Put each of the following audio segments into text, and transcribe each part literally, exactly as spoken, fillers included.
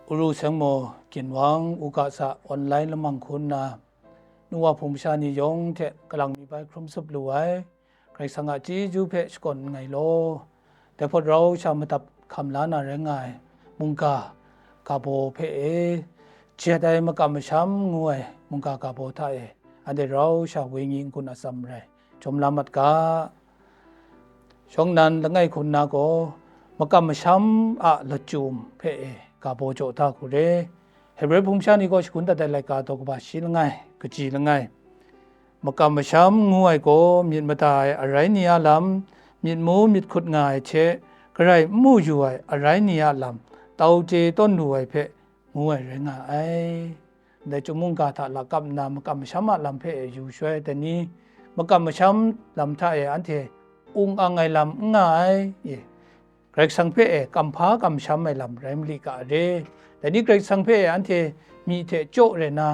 Uru Seng Maw, Ginwang, Uga Sa, online lamang hku nna, nu wa hpung masha ni yawng hte kalang mi bai hkrum tsup lu ai, Karai Kasang a chyeju hpe shakawn nngai law, dai hpawt rau sha madap hkam la na rai nga ai mungga ga baw hpe e, jat ai makam masham ngu ai mungga ga baw hta e, anhte rau sha wenyi n-gun atsam rai jawm la mat ga. Shawng nnan langai hku nna gaw, makam masham a lachyum hpe e ga baw jaw da hku re. Hebre hpung masha ni gaw shagun dat ai laika daw kaba shi langai, kaji langai. Makam masham ngu ai gaw myit mada ai arai ni a lam, myit mu myit hkut nga ai hte, garai n mu yu ai arai ni a lam, tau chye tawn lu ai hpe ngu ai rai nga ai. Ndai chyum mungga hta lakap nna makam masham a lam hpe e yu shaloi, dai ni makam masham lam hta e anhte ung ang ai lam n nga ai, e, Karai Kasang hpe e kamhpa kamsham ai lam rai mali ga re. Dai ni Karai Kasang hpe e anhte myi hte chyaw rai na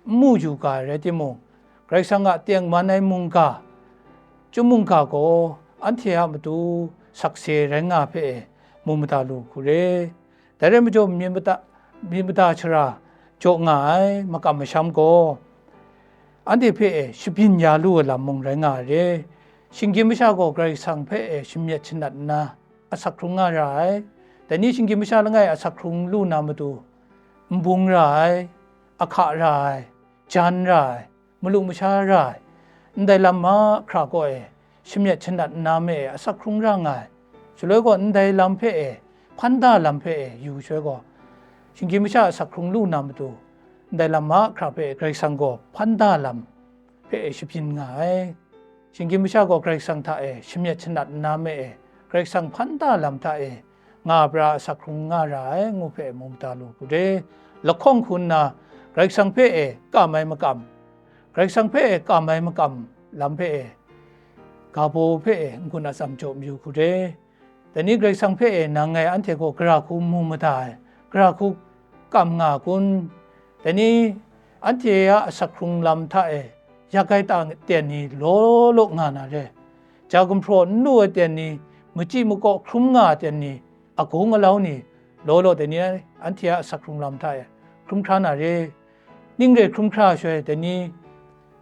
n mu yu ga ai rai timung, Karai Kasang a tengman ai mungga, chyum mungga gaw anhte a matu sakse rai nga hpe e mu mada lu hku re. Dai rai majaw, myit mada, myit mada shara jaw nga ai makam masham gaw, anhte hpe e shabyin ya lu ai lam mung rai nga ai re. Shinggyim masha gaw Karai Kasang hpe e shamyet shanat nna asak hkrung nga ra ai. Dai ni shinggyim masha langai asak hkrung lu na matu, nbung ra ai, ahka ra ai, jan ra ai, malu masha ra ai, ndai lam mahkra kaw e shamyet shanat nna me e asak hkrung ra nga ai. Shaloi gaw ndai lam hpe e, hpan da lam hpe e yu shaloi gaw, shinggyim masha asak hkrung lu na matu, ndai lam mahkra hpe e Karai Kasang gaw hpan da lam hpe e shabyin nga ai. Shinggyim masha gaw Karai Kasang hta e shamyet shanat nna me e, Karai Kasang hpan da lam hta e nga pra asak hkrung nga ra ai ngu hpe mu mada lu hku re. Lahkawng hku nna Karai Kasang hpe e kam ai makam, Karai Kasang hpe e kam ai makam lam hpe e ga baw hpe e n-gun atsam jaw mayu hku re. Dai ni Karai Kasang hpe e nang ngai anhte gaw gara hku mu mada ai, gara hku kam nga kun? Dai ni anhte a asak hkrung lam hta e yak ai ta-, ten ni law law nga na re. Ja gumhpraw n lu ai ten ni, machyi makaw hkrum nga ai ten ni, agung alau ni law law dai ni anhte a asak hkrung lam hta e hkrum hkra na re. Ning re hkrum hkra ai shaloi dai ni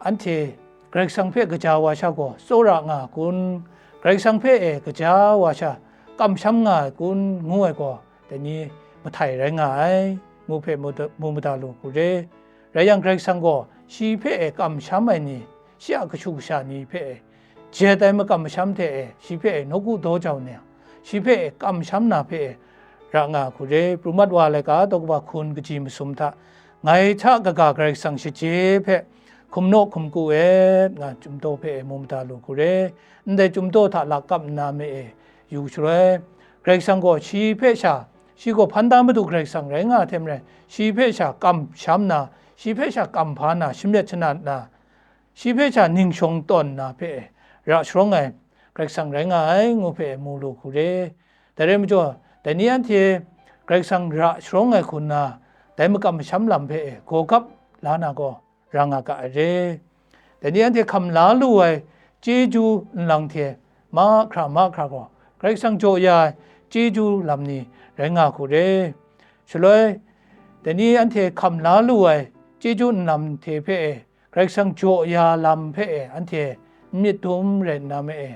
anhte Karai Kasang hpe kaja wa sha gaw tsawra nga kun? Karai Kasang hpe e kaja wa sha kamsham nga ai kun? Ngu ai gaw dai ni mahtai rai nga ai, ngu hpe mu da-, mu mada lu hku re. Rai yang, Karai Kasang gaw shi hpe e kamsham ai ni, shi a kashu kasha ni hpe e jet ai makam masham hte e shi hpe e nawku daw jau ni, shi hpe e kamsham na hpe e ra nga hku re. Pru mat wa ai laika daw kaba hkun kaji masum hta, ngai hta kaga Karai Kasang shaje hpe hkum naw hkum ku et nga chyum daw hpe e mu mada lu hku re. Ndai chyum daw hta lakap nna me e yu shaloi, Karai Kasang gaw shi hpe sha, shi gaw hpan da Madu Karai Kasang rai nga ai hte maren, shi hpe sha kamsham na, shi hpe sha kamhpa na, shamyet shanat na, shi hpe sha ning shawng tawn na hpe ra sharawng ai Karai Kasang rai nga ai, ngu hpe mu lu hku re. Dai rai majaw, dai ni anhte Karai Kasang ra sharawng ai hku nna, dai makam masham lam hpe e gaw gap la na gaw, ra nga ga ai re. Dai ni anhte hkam la lu ai chyeju nlang hte mahkra mahkra gaw, Karai Kasang jaw ya ai chyeju lam ni rai nga hku re. Shaloi, dai ni anhte hkam la lu ai chyeju nlam hte hpe e, Karai Kasang jaw ya lam hpe e, anhte n myit dum rai nna me e,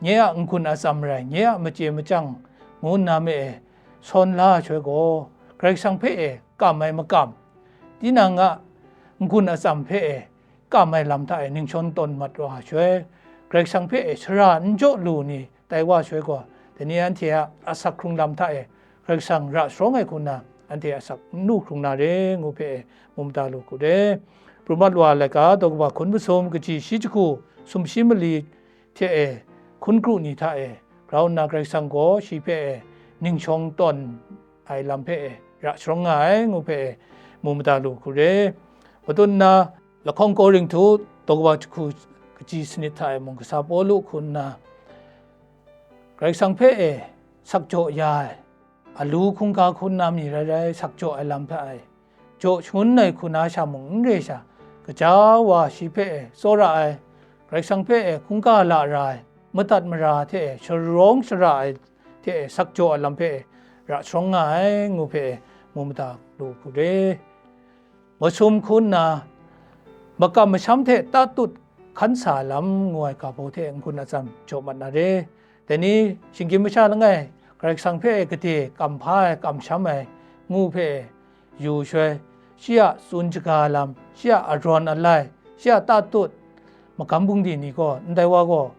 nye a n-gun atsam rai, nye a machye machyang ngu nna me e, sawn la ai shaloi gaw, Karai Kasang hpe e kam ai makam, tinang a n-gun atsam hpe e kam ai lam hta e ning shawng tawn mat wa ai shaloi, Karai Kasang hpe e sara n jaw lu ni tai wa ai shaloi gaw, dai ni anhte a asak hkrung lam hta e Karai Kasang ra sharawng ai hku nna, anhte asak n lu hkrung na re, ngu hpe e mu mada lu hku re. Pru mat wa ai laika daw kaba hkun masum kaji shi jahku sumshi mali hte e hkun kru ni hta e grau nna, Karai Kasang gaw shi hpe e ning shawng tawn ai lam hpe e ra sharawng nga ai, ngu hpe e mu mada lu hku re. Matut nna, lahkawng Korinhtu daw kaba jahku kaji sanit hta e mung kasa Pawlu hku nna, Karai Kasang hpe e sak jaw ya ai, alu hkungga hku nna mi rai rai, sak jaw ai lam hpe ai, jaw shangun ai hku na sha mung n re sha, kaja wa shi hpe e tsawra ai, Karai Kasang hpe e hkungga lara ai, madat mara hte e sharawng shara ai hte e sak jaw ai lam hpe e ra sharawng nga ai, ngu hpe e mu mada lu hku re. Masum hku nna, makam masham hte tatut hkan sa lam ngu ai ga baw hte n-gun atsam jaw mat na re. Dai ni shinggyim masha langai, Karai Kasang hpe gade kamhpa ai, kamsham ai ngu hpe yu shaloi, shi a tsun shaga lam, shi a arawn alai, shi a tatut, magam bungli ni gaw, ndai wa gaw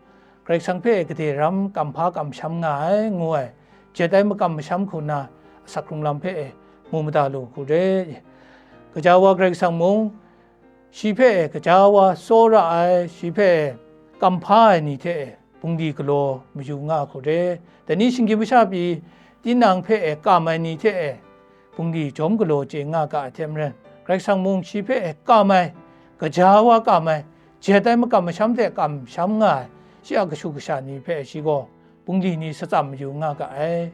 Karai Kasang hpe gade ram kamhpa kamsham nga ai ngu ai, jet ai makam masham hku nna asak hkrung lam hpe mu mada lu hku re. Gaja wa Karai Kasang mung, shi hpe gaja wa tsawra ai, shi hpe kamhpa ai ni hte bungli galaw mayu nga hku re. Dai ni shinggyim masha pyi, tinang hpe kam ai ni hte bungli jawm galaw chye nga ga ai hte maren, Karai Kasang mung shi hpe kam ai, gaja wa kam ai, jet ai makam masham hte kamsham nga ai, shi a kashu kasha ni hpe shi gaw bungli ni shatsam mayu nga ga ai,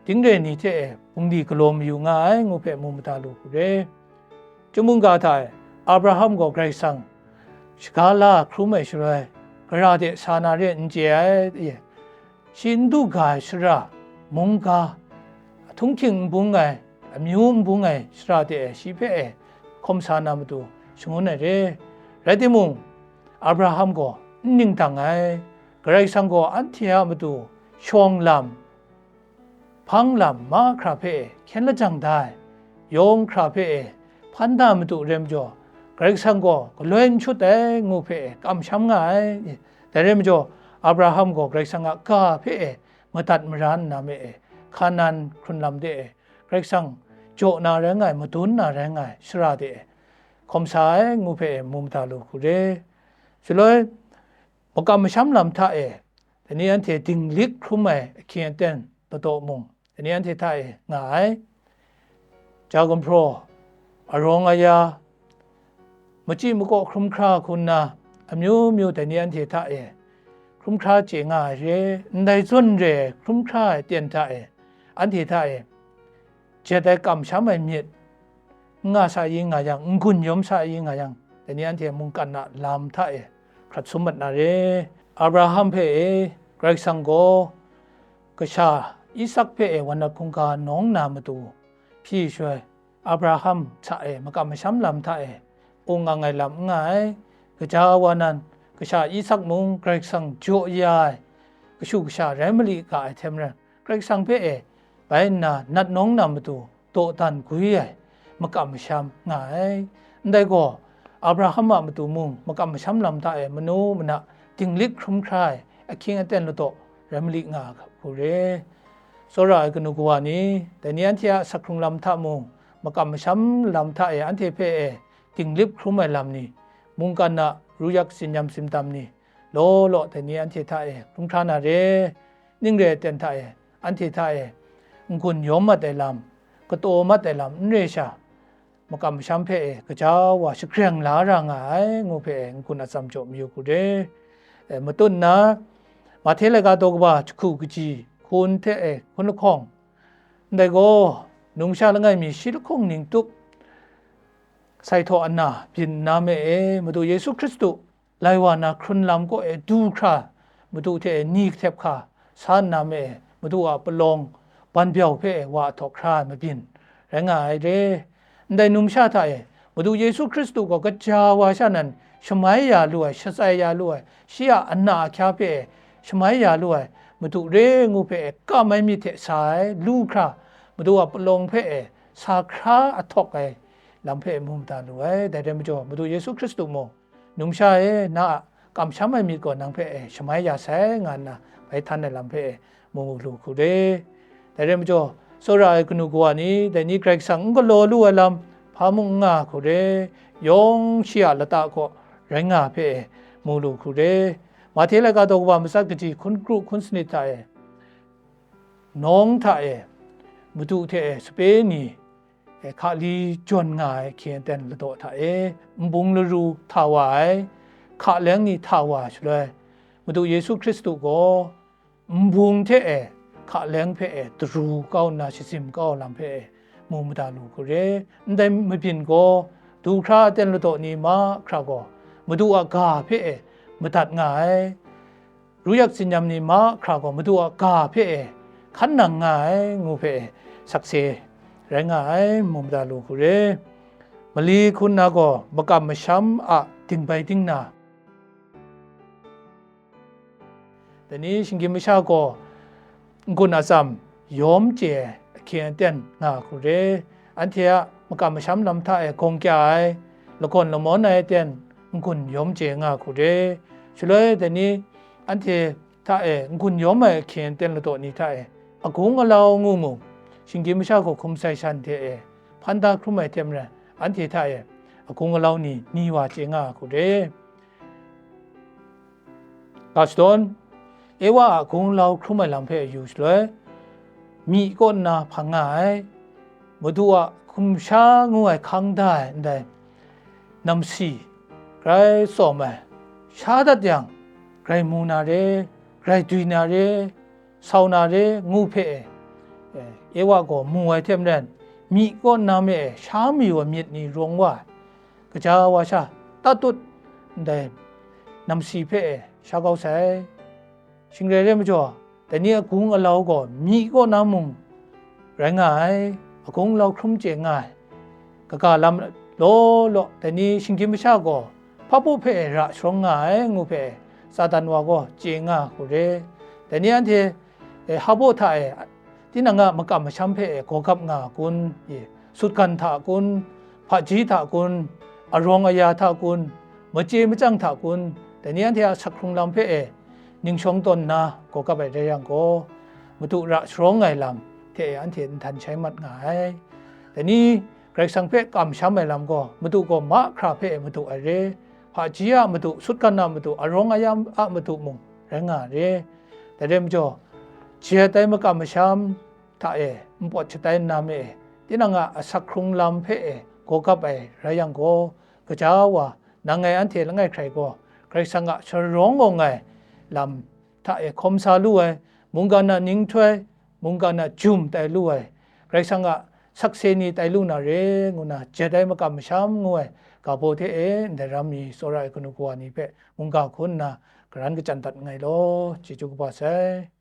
dingre ni hte bungli galaw mayu nga ai ngu hpe mu mada lu hku re. Chyum mungga hta e, Abraham gaw Karai Kasang shaga la hkrum ai shaloi, gara de sa na re n chye ai, shi n du ga ai sara, mungga, ahtung hkying n bung ai, amyu n bung ai sara de e shi hpe e hkawm sa na matu shangun ai re. Rai timung, Abraham gaw n ningdang ai, Karai Kasang gaw anhte a matu shawng lam, hpang lam mahkra hpe e hkyen lajang da ai, yawng hkra hpe e hpan da matu rai majaw, Karai Kasang gaw galoi n shut ai ngu hpe e kamsham nga ai. Dai rai majaw, Abraham gaw Karai Kasang a ga hpe e madat mara nna me e, Hkanan hkrun lam de e, Karai Kasang jaw na rai nga ai, madun na rai nga ai sara de e hkawm sa ai ngu hpe e mu mada lu hku re. Shaloi, makam masham lam hta e, dai ni anhte dinglik hkrum ai ahkying aten ladaw mung, dai ni anhte hta e nga ai. Ja gumhpraw, arawng aya, machyi makaw hkrum hkra hku nna, amyu myu dai ni anhte hta e hkrum hkra chye nga ai re, ndai zawn re ai hkrum hkra ai aten hta e, anhte hta e jet ai kamsham ai myit, n nga sa yi nga yang, n-gun yawm sa yi nga yang, dai ni anhte mungkan a lam hta e hkrat sum mat na re. Abraham hpe e, Karai Kasang gaw kasha Isak hpe e wan dat hkungga nawng na matu hpyi shaloi, Abraham hta e makam masham lam hta e ung ang ai lam n nga ai. Gaja wa nan, kasha Isak mung Karai Kasang jaw ya ai kashu kasha rai mali ga ai hte maren, Karai Kasang hpe e bai nna nat nawng na matu dawdan gwi ai makam masham nga ai. Ndai gaw, Abraham a matu mung makam masham lam hta e manu mana dinglik hkrum hkra ai ahkying aten ladaw rai mali nga hku re. Tsawra ai kanu kawa ni, dai ni anhte a asak hkrung lam hta mung, makam masham lam hta e anhte hpe e dinglip hkrum ai lam ni, mungkan a ruyak tsinyam tsimdam ni, law law dai ni anhte hta e hkrum hkra na re, ning re ai aten hta e, anhte hta e n-gun yawm mat ai lam, kataw mat ai lam n re sha, makam masham hpe e gaja wa shagreng la ra nga ai ngu hpe e n-gun atsam jaw mayu hku re. E, matut nna, Mahte laika daw kaba jahku kaji hkun hte e hkun lahkawng, ndai gaw, numsha langai mi shi lahkawng ning tup, sai htaw ana byin nna me e, Madu Yesu Hkristu lai wa na hkrun lam kaw e du hkra, Madu hte ni kahtep hka sa nna me e, Madu a palawng ban byau hpe wa ahtawk hkra ai mabyin rai nga ai re. Ndai numsha hta e, Madu Yesu Hkristu gaw gaja wa sha nan shamai ya lu ai, shatsai ya lu ai, shi a ana ahkya hpe e shamai ya lu ai, Madu re ngu hpe e kam ai myit hte sa ai, lu hkra, Madu a palawng hpe e sa hkra ahtawk ai lam hpe mu mada lu ai. Dai rai majaw, Madu Yesu Hkristu mung, Numsha e, na a kamsham ai myit gaw nang hpe e shamai ya sai, nga nna bai htan ai lam hpe e mu lu hku re. Dai rai majaw, tsawra ai kanu kawa ni, dai ni Karai Kasang n galaw lu ai lam hpa mung n nga hku re, yawng shi a lata kaw rai nga hpe e mu lu hku re. Mahte laika daw kaba matsat kaji hkun kru hkun sanit hta e, nawng hta e, Madu hte e sape ni, e, hkali jawn nga ai hkyen ten ladaw hta e, nbung laru hta wa ai, hka leng ni hta wa ai shaloi, Madu Yesu Hkristu gaw nbung hte e, hka leng hpe e, daru kau nna shazim kau ai lam hpe e, mu mada lu hku re. Ndai mabyin gaw, du hkra aten ladaw ni mahkra gaw, Madu a ga hpe e, madat nga ai. Ruyak tsinyam ni mahkra gaw Madu a ga hpe e hkan nang nga ai ngu hpe e sakse rai nga ai, mu mada lu hku re. Mali hku nna gaw makam masham a dingbai dingna, dai ni shinggyim masha gaw n-gun atsam yawm chye ai ahkyen aten nga hku re. Anhte a makam masham lam hta e gawng kya ai, lagawn lamawn ai aten n-gun yawm chye nga hku re. Shaloi dai ni anhte hta e n-gun yawm ai ahkyen aten ladaw ni hta e agung alau ngu mung, shinggyim masha gaw hkum sai shan hte e hpan da hkrum ai hte maren, anhte hta e agung alau ni ni wa chye nga hku re. Ga shadawn, Ewa a hkunglau hkrum ai lam hpe yu shaloi, myi kaw nna hpang nga ai, Madu a hkum sha ngu ai hkang da ai ndai namsi, grai tsawm ai, sha dat yang, grai mu na re, grai dwi na re, sau na re, ngu hpe e, Ewa gaw mu ai hte maren, myi kaw nna me e sha mayu ai myit ni rawng wa ai, kaja wa sha tatut ndai namsi hpe e sha kau sai. Shing rai re majaw, dai ni agung alau gaw myi kaw na mung rai nga ai, agung alau hkrum chye nga ai, kaga lam law law, dai ni shinggyim masha gaw hpabaw hpe e ra sharawng nga ai ngu hpe e, Satan wa gaw chye nga hku re. Dai ni anhte e, hpabaw hta e, tinang a makam masham hpe e gawgap nga a kun? E, sutgan hta kun? Hpaji hta kun? Arawng aya hta kun? Machye machyang hta kun? Dai ni anhte a asak hkrung lam hpe e ning shawng tawn nna gawgap ai rai yang gaw, Madu ra sharawng ai lam hte e anhte nhtan shai mat nga ai. Dai ni Karai Kasang hpe kamsham ai lam gaw, Madu gaw mahkra hpe e Madu ai re, hpaji a Madu, sutgan a Madu, arawng aya a Madu mung rai nga ai re. Dai rai majaw, jat ai makam masham hta e npawt shatai nna me e, tinang a asak hkrung lam hpe e gawgap ai rai yang gaw, gaja wa, nang ngai anhte langai hkrai gaw, Karai Kasang a sharawng awng ai lam hta e hkawm sa lu ai, mungkan a ninghtoi, mungkan a jum tai lu ai, Karai Kasang a sakse ni tai lu na re, ngu nna jat ai makam masham ngu ai ga baw hte e ndai ram mi tsawra ai kanu kawa ni hpe mungga hku nna garan kachyan dat nngai law, chyeju kaba sai.